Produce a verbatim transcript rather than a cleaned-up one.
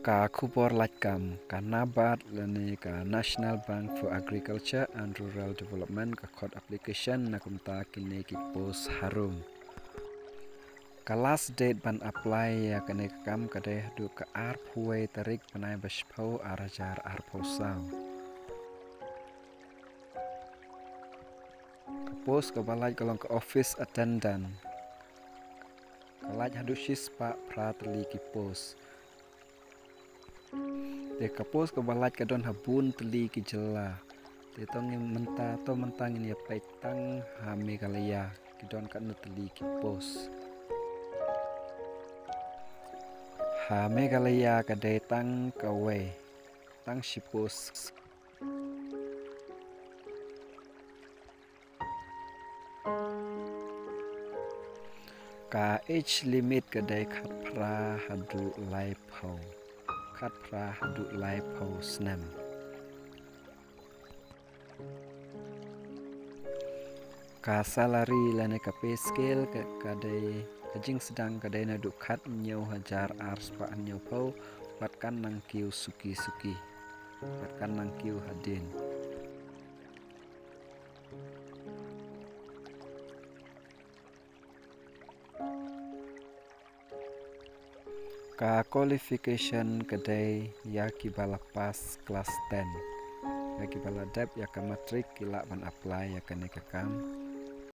Ka khubor lait kam, ka NABARD lane ka National Bank for Agriculture and Rural Development ka khot application na kumta kine ki post harum. Ka last date ban apply ïa kane ka kam ka dei haduh ka arphew wei tarik bnai ba shiphew ar hajar arphew saw. Ka post kaba lait ka long ka office attendant. Ka lait haduh shispah phra tylli ki post. Te ka post kaba lait ka don ha bun tylli ki jylla. Te to ngin mynta, to mynta ngin ïa peit tang ha Meghalaya ki don katno tylli ki post. Ha Meghalaya ka dei tang kawei, tang shi post. Ka age limit ka dei khatphra haduh laiphew. Khatphra haduh laiphew snem. Ka salary lane ka pay scale ka, ka dei, ka jingsdang ka dei naduh khathynñiew hajar arspah hynñiewphew, bad kan nang kiew suki suki. Bad kan nang kiew hadien. Ka qualification ka dei ïa kiba la pass class ten. Ïa kiba la dep ïa ka matric ki lah ban apply ïa kane ka kam.